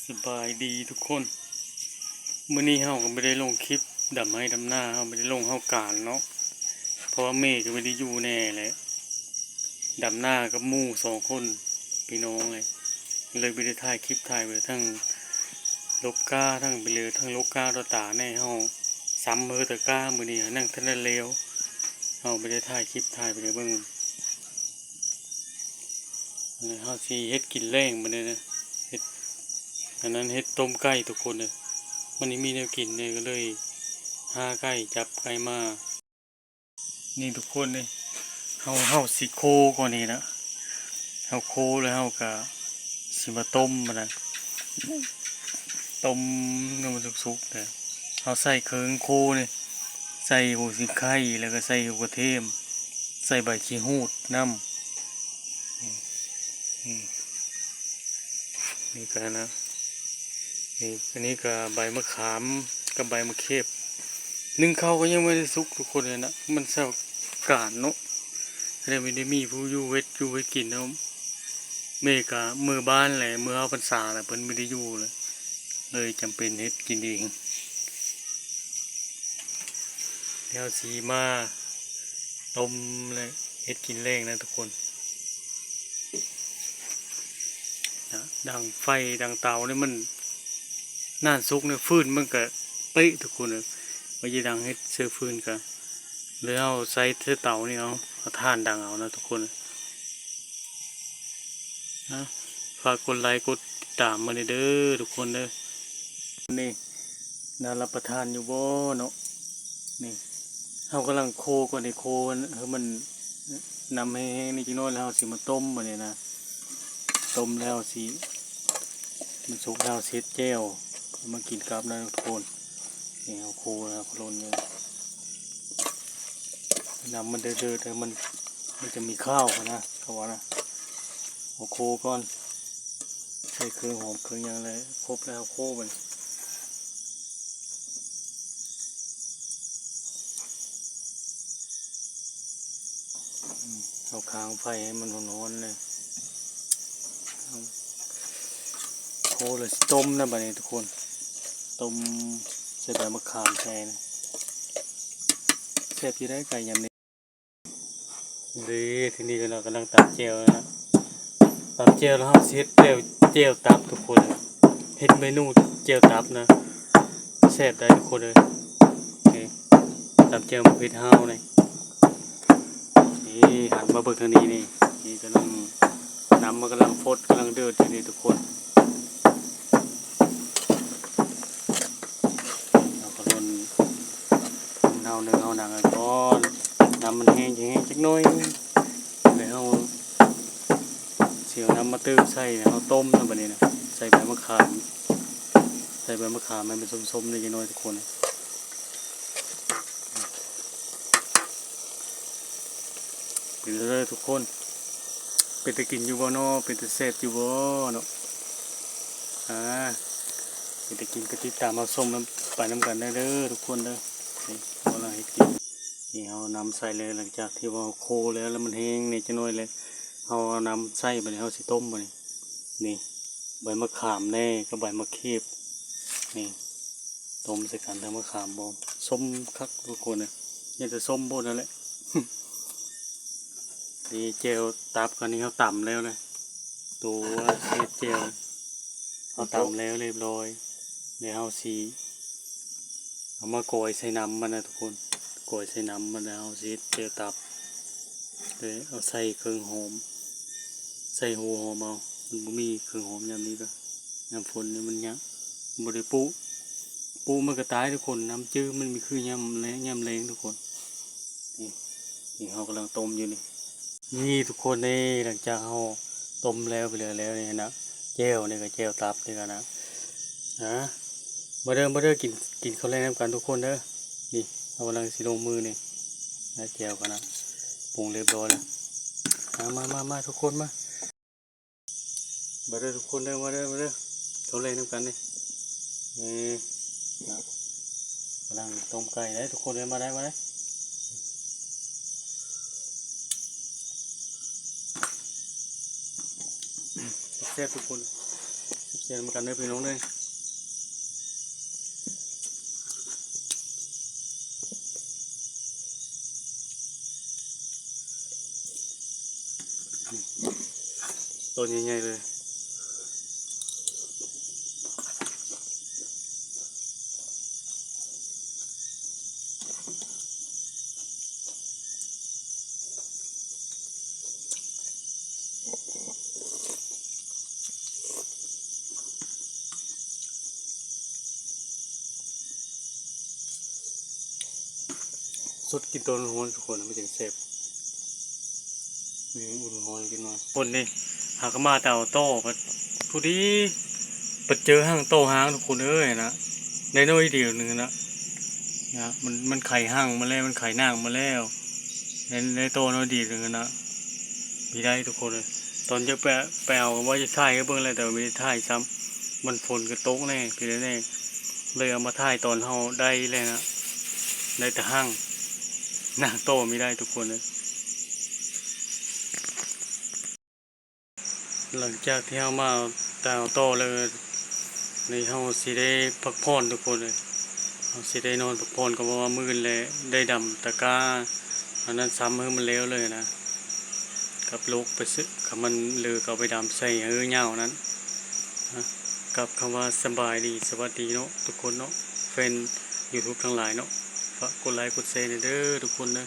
ສະບາຍດີທຸກຄົນ, ມື້ນີ້ເຮົາກໍບໍ່ໄດ້ລົງຄລິບດຳໄຮ່ດຳນາ, ເຮົາບໍ່ໄດ້ລົງ ເຮົາການເນາະ, ເພາະວ່າແມ່ກໍບໍ່ໄດ້ຢູ່ແດ່ແຫຼະ, ດຳນາກັບໝູ່ສອງຄົນພີ່ນ້ອງເລີຍ, ເລີຍບໍ່ໄດ້ຖ່າຍຄລິບ, ຖ່າຍໄປທັງລົກກ້າ ທັງໄປເລີຍ ທັງລົກກ້າຕໍ່ຕາແດ່, ເຮົາຊຳເຮີແຕ່ກ້າ, ມື້ນີ້ຫາຍັງທັນໄດ້ແລ້ວ, ເຮົາບໍ່ໄດ້ຖ່າຍຄລິບ, ຖ່າຍໄປເລີຍເບິ່ງ. ແລ້ວເຮົາຊິເຮັດກິນແລງມື້ນີ້ນະ, ເຮັດ ອັນນັ້ນ ເຮັດຕົ້ມໄກ່ທຸກຄົນເອີຍ, ມັນບໍ່ມີແນວກິນເລີຍ, ກໍເລີຍຫາໄກ່ ຈັບໄກ່ມາ. ນີ້ທຸກຄົນເອີຍ, ເຮົາ ເຮົາຊິໂຄກ່ອນນີ້ນະ, ເຮົາໂຄແລ້ວເຮົາກໍຊິມາຕົ້ມມັນນະ, ຕົ້ມໃຫ້ມັນສຸກໆນະ. ເຮົາໃສ່ເຄື່ອງໂຄນີ້, ໃສ່ຫົວສີໄຄ ແລ້ວກໍໃສ່ຫົວກະທຽມ, ໃສ່ໃບຂີ້ຫູດນຳ. ນີ້ ນີ້ ນີ້ກໍນະ, ນີ້ ອັນນີ້ກໍໃບມະຂາມກັບໃບມະເຂບ. ໜຶ້ງເຂົ້າກໍຍັງບໍ່ໄດ້ສຸກທຸກຄົນເອີຍນະ, ມັນຊາວການເນາະ, ແລ້ວມັນໄດ້ມີຜູ້ຢູ່ເຮັດ ຢູ່ເຮັດກິນເນາະ. ແມ່ກໍເມືອບ້ານແຫຼະ, ເມືອອອກພັນສາແລ້ວ, ເພິ່ນບໍ່ໄດ້ຢູ່ແລ້ວ, ເລີຍຈຳເປັນເຮັດກິນເອງ. ແລ້ວຊິມາຕົ້ມ ແລະ ເຮັດກິນແລງນະທຸກຄົນນະ. ດັງໄຟ ດັງເຕົານີ້ມັນນານສຸກນະ, ຟືນມັນກະເປະທຸກຄົນເອີຍ, ວ່າຈະດັງເຮັດເຊື້ອຟືນກະ ຫຼືເຮົາໃຊ້ເຕົານີ້ເອົາ, ເອົາຖ່ານດັງເອົານະທຸກຄົນ. ນະ ຝາກກົດໄລກົດຕິດຕາມມາແດ່ເດີທຸກຄົນເດີ. ນີ້ ໜ້າຮັບປະທານຢູ່ບໍ່ເນາະ? ນີ້ ເຮົາກຳລັງໂຄກ່ອນນີ້, ໂຄໃຫ້ມັນ ນ້ຳແຫ້ງໆນີ້ຈັກໜ້ອຍ ແລ້ວເຮົາຊິມາຕົ້ມບາດນີ້ນະ. ຕົ້ມແລ້ວຊິ ມັນສຸກແລ້ວເຮົາຊິເຮັດແຈ່ວ ເອົາມາກິນກັບນະທຸກຄົນ. ນີ້ເຮົາໂຄແລ້ວ ໂຄລົນຢູ່, ນ້ຳມັນເດືອດໆ ໃຫ້ມັນ ມັນຈະມີຄາວຫັ້ນນະ ເຂົາວ່ານະ. ເຮົາໂຄກ່ອນ ໃສ່ເຄື່ອງຫອມເຄື່ອງຫຍັງແລ້ວ ຄົບແລ້ວເຮົາໂຄບາດນີ້. ເຮົາຄ້າງໄຟໃຫ້ມັນຮ້ອນໆເລີຍ, ໂຄແລ້ວຊິຕົ້ມນະບາດນີ້ທຸກຄົນ. ຕົ້ມໃສ່ໃບມະຂາມໃສ່ນະ, ແຊບຢູ່ໃດ໋ ໄກ່ຍາມນີ້. ເດ້ ທີນີ້ກໍເຮົາກຳລັງຕຳແຈ່ວນະ, ຕຳແຈ່ວແລ້ວເຮົາຊິເຮັດແຈ່ວ ແຈ່ວຕັບທຸກຄົນ, ເຮັດເມນູແຈ່ວຕັບນະ, ແຊບໄດ໋ທຸກຄົນເອີຍ. ນີ້ ຕຳແຈ່ວໝາກເຜັດເຮົານີ້. ນີ້ ຫັນມາເບິ່ງທາງນີ້ນີ້, ນີ້ກຳລັງ ນ້ຳມັນກຳລັງຟົດ ກຳລັງເດືອດຢູ່ນີ້ທຸກຄົນ. ເຮົາກໍລົນ ເຮົາໜຶ້ງເຮົາໜັງກ່ອນ, ນ້ຳມັນແຫ້ງ ແຫ້ງຈັກໜ້ອຍ ແລ້ວເຮົາຊິເອົານ້ຳມາຕື່ມໃສ່ ແລ້ວເຮົາຕົ້ມນະບາດນີ້ນະ, ໃສ່ໃບມະຂາມ ໃສ່ໃບມະຂາມໃຫ້ມັນສົ້ມໆ ແດ່ຈັກໜ້ອຍທຸກຄົນ. ກິນເລີຍທຸກຄົນ, ເປັນຕາກິນຢູ່ບໍ່ນໍ? ເປັນຕາແຊບຢູ່ບໍ່ນໍ? ອາ ເປັນຕາກິນກໍຕິດຕາມເຮົາຊົມນຳ ໄປນຳກັນໄດ້ເດີທຸກຄົນເດີ. ນີ້ ເຮົາກຳລັງເຮັດກິນ, ນີ້ ເຮົານຳໃສ່ເລີຍ. ຫຼັງຈາກທີ່ວ່າເຮົາໂຄແລ້ວ ແລ້ວມັນແຫ້ງແດ່ຈັກໜ້ອຍແລ້ວ ເຮົາເອົານ້ຳໃສ່. ບາດນີ້ເຮົາຊິຕົ້ມບາດນີ້. ນີ້ ໃບມະຂາມແດ່ກັບໃບມະເຂບ ນີ້ ຕົ້ມໃສ່ກັນ ທັງມະຂາມ ບໍ່ ສົ້ມຄັກທຸກຄົນເອີຍ, ມີແຕ່ສົ້ມໂພດນັ້ນແຫຼະ. ນີ້ແຈ່ວຕັບ ອັນນີ້ເຮົາຕຳແລ້ວນະ, ໂຕເຮັດແຈ່ວ ເຮົາຕຳແລ້ວຮຽບຮ້ອຍ ແລ້ວເຮົາຊິເອົາມາກອຍໃສ່ນ້ຳມັນນະທຸກຄົນ, ກອຍໃສ່ນ້ຳມັນ ແລ້ວເຮົາຊິເຮັດແຈ່ວຕັບ ແລ້ວເອົາໃສ່ເຄື່ອງຫອມ ໃສ່ຫົວຫອມເອົາ. ມັນບໍ່ມີເຄື່ອງຫອມຍາມນີ້ກະ ຍາມຝົນນີ້ມັນຍາກ ບໍ່ໄດ້ປູກ, ປູກມັນກໍຕາຍທຸກຄົນ. ນ້ຳຈືດມັນມີຄືຍາມແລງ ຍາມແລງທຸກຄົນ. ນີ້ ນີ້ເຮົາກຳລັງຕົ້ມຢູ່ນີ້. ນີ້ທຸກຄົນເດ້ ຫຼັງຈາກເຮົາຕົ້ມແລ້ວໄປເລີຍແລ້ວນີ້ນະ, ແຈ່ວນີ້ກໍແຈ່ວຕັບນີ້ກໍນະ. ອາ ມາເດີ ມາເດີ ກິນ ກິນເຂົ້າແລງນຳກັນທຸກຄົນເດີ. ນີ້ເຮົາກຳລັງຊິລົງມືນີ້ນະ, ແຈ່ວກໍນະ ປຸງຮຽບຮ້ອຍແລ້ວ. ມາ ມາ ມາ ມາ ທຸກຄົນມາ. ມາເດີທຸກຄົນເດີ ມາເດີ ມາເດີ ເຂົ້າແລງນຳກັນນີ້. ເອີ ນະ ກຳລັງຕົ້ມໄກ່ເດີທຸກຄົນເດີ, ມາໄດ້ ມາໄດ້. ແຊບທຸກຄົນ. ແຊບໆນຳກັນເດີພີ່ນ້ອງເດີ. ໂຕໃຫຍ່ໆເລີຍ. ສົດກິນຕອນຮ້ອນທຸກຄົນ ມັນຈຶ່ງແຊບ. ອືມ ອຸ່ນຮ້ອນກິນມາ. ຄົນນີ້ຫາກະມາແຕ່ເອົາຕໍ່ ພັດ ພໍດີໄປເຈີຮັງຕໍ່ຮັງທຸກຄົນເອີຍນະ ໄດ້ໜ້ອຍດຽວໜຶ່ງນະ ນະ ມັນ ມັນໄຂຮັງມາແລ້ວ ມັນໄຂນາງມາແລ້ວ ໄດ້ ໄດ້ຕໍ່ໜ້ອຍດຽວໜຶ່ງນະ ມີໄດ້ທຸກຄົນເອີຍ. ຕອນຈະໄປ ໄປເອົາ ວ່າຈະຖ່າຍໃຫ້ເບິ່ງແຫຼະ ແຕ່ວ່າບໍ່ໄດ້ຖ່າຍຊ້ຳ ມັນຝົນກະຕົກແດ່ ເປັນແນວໃດ ເລີຍເອົາມາຖ່າຍຕອນເຮົາໄດ້ແລ້ວນະ ໄດ້ແຕ່ຮັງ ນາງຕໍ່ມີໄດ້ທຸກຄົນເອີຍ. ຫຼັງຈາກທີ່ເຮົາມາຕາວຕໍ່ແລ້ວ ນີ້ເຮົາຊິໄດ້ພັກຜ່ອນທຸກຄົນເອີຍ ເຮົາຊິໄດ້ນອນພັກຜ່ອນ ກໍເພາະວ່າມື້ອື່ນແຫຼະໄດ້ດຳຕະກ້າ ອັນນັ້ນຊ້ຳໃຫ້ມັນແລ້ວເລີຍນະ ກັບໂລກໄປຊື້ ຄັນມັນເລີກະເອົາໄປດຳໃສ່ໃຫ້ຍາວນັ້ນ. ກັບຄຳວ່າສະບາຍດີ ສະຫວັດດີເນາະທຸກຄົນເນາະ ແຟນຢູທູບທັງຫຼາຍເນາະ ຝາກກົດໄລກົດແຊແດ່ເດີທຸກຄົນເດີ.